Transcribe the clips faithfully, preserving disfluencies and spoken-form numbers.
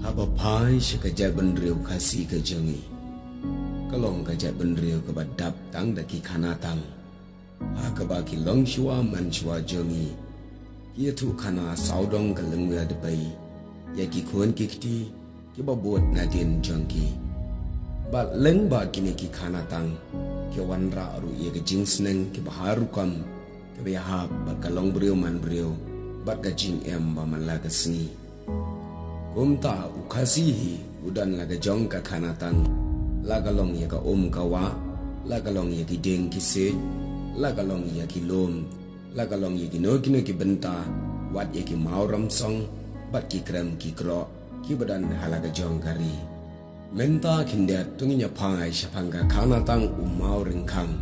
Haba phai sha ka jaitbynriew Khasi ka jong ngi, ka long ka jaitbynriew kaba dap tang da ki khana tang, ha kaba ki longshuwa manshuwa jong ngi ki ïathuh khana sawdong ka lyngwiar dpei ïa ki khun ki kti kiba bud nadien jong ki. Bad lyngba kine ki khana tang ki wanrah ruh ïa ka jingsneng kiba har rukom, kaba ïahap bad ka longbriew manbriew bad ka jingim ba man la ka sngi. Kumta u Khasi hi u don la ka jong ka khana tang, la ka long ïa ka um ka wah, la ka long ïa ki dieng ki siej, la ka long ïa ki lum, la ka long ïa kino kino ki bynta, wat ïa ki maw ramsong bad ki krem ki kroh kiba don ha la ka jong ka ri. Mynta khyndiat to ngin ïa phai shaphang ka khana tang u Mawryngkhang.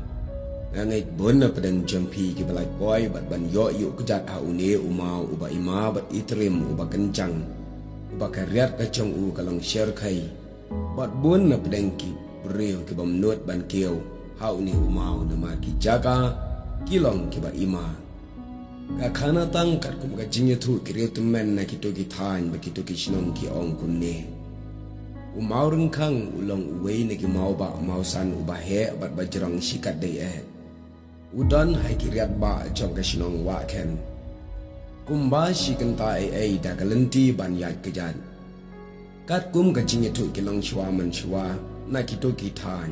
Nga ngeit bun na pdeng jong phi kiba la poi bad ban ïoh ïuh kjat ha une u maw uba ima bad i triem uba kynjang, uba ka riat ka jong u ka long sher khai. Bad bun na pdeng ki briew kiba mynnud ban kiew ha une u maw namar ki jaka ki long kiba ima. Ka khana tang katkum ka jingïathuh ki riewtymmen na kito ki thaiñ bad kito ki shnong ki ong kumne: U Mawryngkhang u long uwei na ki mawbah mawsan uba heh bad ba jrong shikatdei eh. U don ha ki riat bah jong ka shnong Wahkhen. Kumba shi kynta ei ei da ka lynti ban ïaid kjat. Katkum ka jingïathuh ki longshuwa manshuwa na kito ki thaiñ,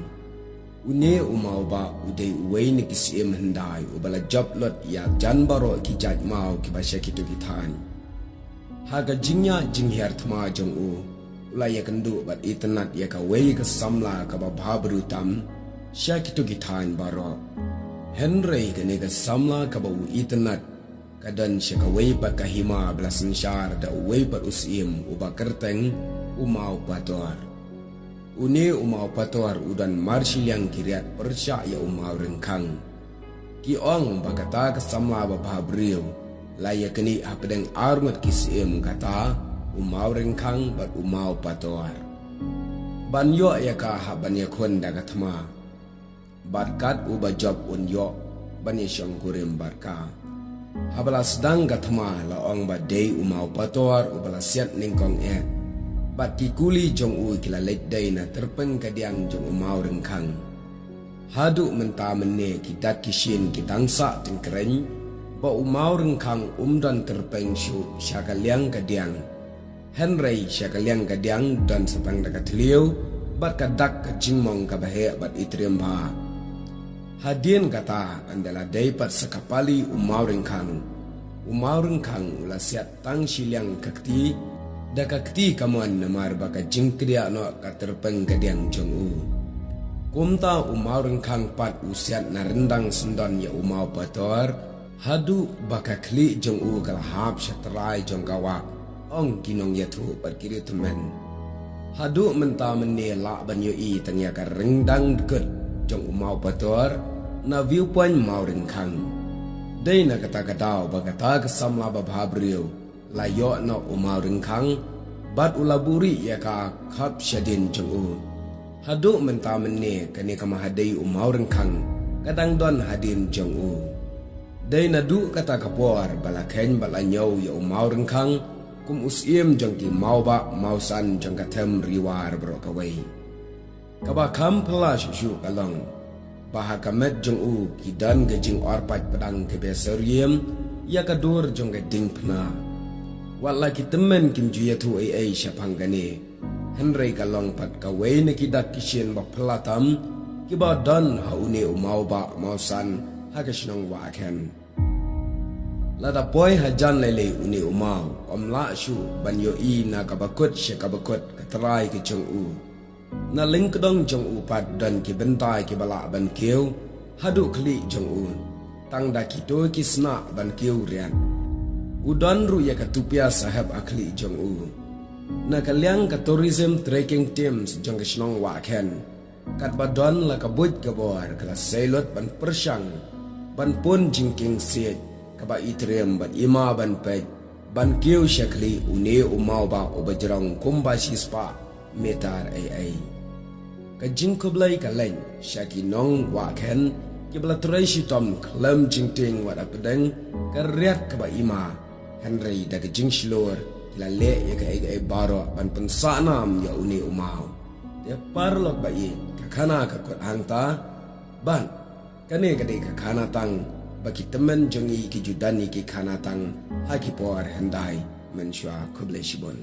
une u mawbah u dei uwei na ki syiem hyndai uba la jop lut ïa jan baroh ki jait maw kiba sha kito ki thaiñ. Ha ka jingïaid jinghiar thma jong u, u la ïakynduh bad itynnad ïa kawei ka samla kaba bhabriew tam sha kito ki thaiñ baroh. Hynrei kane ka samla kaba u itynnad ka don sha kawei pat ka hima ba la synshar da uwei pat u syiem uba kyrteng u Mawpator. Une u Mawpator u don marshiliang ki riat pyrshah ïa u Mawryngkhang. Ki ong ba kata ka samla ba bhabriew la ïaknieh hapdeng arngut ki syiem, kata u Mawryngkhang bad u Mawpator, ban ïoh ïa ka hap ban ïakhun da ka thma. Bad kat uba jop un ïoh ban ïashong kurim bad ka. Haba la sdang ka thma la ong ba dei u Mawpator uba la siat nyngkong eh. Bad ki kuli jong u ki la leit dei na tyrpeng ka diang jong u Mawryngkhang. Haduh mynta mynne ki dak ki shin ki dang sah tyngkreiñ ba u Mawryngkhang um don tyrpeng shuh sha ka liang ka diang. Hynrei sha ka liang ka diang don sa tang da ka thliew bad ka dak ka jingmong kaba heh bad i triem bha. Hadien kata ynda la dei pat sa ka pali u Mawryngkhang, u Mawryngkhang u la siat tang shiliang ka kti da ka kti kamon namar ba ka jingkdiah noh ka tyrpeng ka diang jong u. Kumta u Mawryngkhang pat u siat na ryndang syndon ïa u Mawpator, haduh ba ka khlieh jong u ka la hap sha trai jong ka wah, ong ki nongïathuh bad ki riewtymmen. Haduh mynta mynne lah ban ïohi tang ïa ka ryndang dkut jong u Mawpator na viewpoint Mawryngkhang. Dei na kata ka daw ba kata ka samla ba bhabriew la ïoh noh u Mawryngkhang bad u la buhrieh ïa ka khap shadien jong u. Haduh mynta mynne kane ka mahadei u Mawryngkhang ka dang don hadien jong u. Dei naduh kata ka por ba la kheiñ bad la ñiew ïa u Mawryngkhang kum u syiem jong ki mawbah mawsan jong ka them Ri War baroh kawei. Kaba kham phylla shuh shuh ka long ba ha ka met jong u ki don ka jingor pait pdang kaba syriem ïa ka dur jong ka diengphna. Wat la ki tymmen kim ju ïathuh ei ei shaphang kane, hynrei ka long pat kawei na ki dak ki shin ba phylla tam kiba don ha une u mawbah mawsan ha ka shnong Wahkhen. Lada poi hajan lei lei une u maw, ym lah shuh ban ïohi na kaba kut sha kaba kut ka trai ka jong u. Na lyngkdong jong u pat don ki bynta kiba lah ban kiew haduh khlieh jong u, tang da kito ki snieh ban kiew riat. U don ruh ïa ka tupia sahep ha khlieh jong u. Na ka liang ka tourism trekking teams jong ka shnong Wahkhen, katba don la ka buit ka bor ka la sei lut ban pyrshang ban pun jingkieng siej kaba i triem bad i ma ban peit ban kiew sha khlieh une u mawbah uba jrong kumba shispah meter ei ei. Ka jingkhublei ka leit sha ki nong Wahkhen kiba la trei shitom khlem jingtieng wat hapdeng ka riat kaba i ma, hynrei da ka jingshlur ki la leh ïa kaei kaei baroh ban pynsah nam ïa une u maw. Te paralok ba ïeit, ka khana ka kut hangta, bad kane ka dei ka khana tang, ba ki tymmen jong ngi ki ju don ïa ki khana tang ha ki por hyndai mynshuwa. Khublei shibun.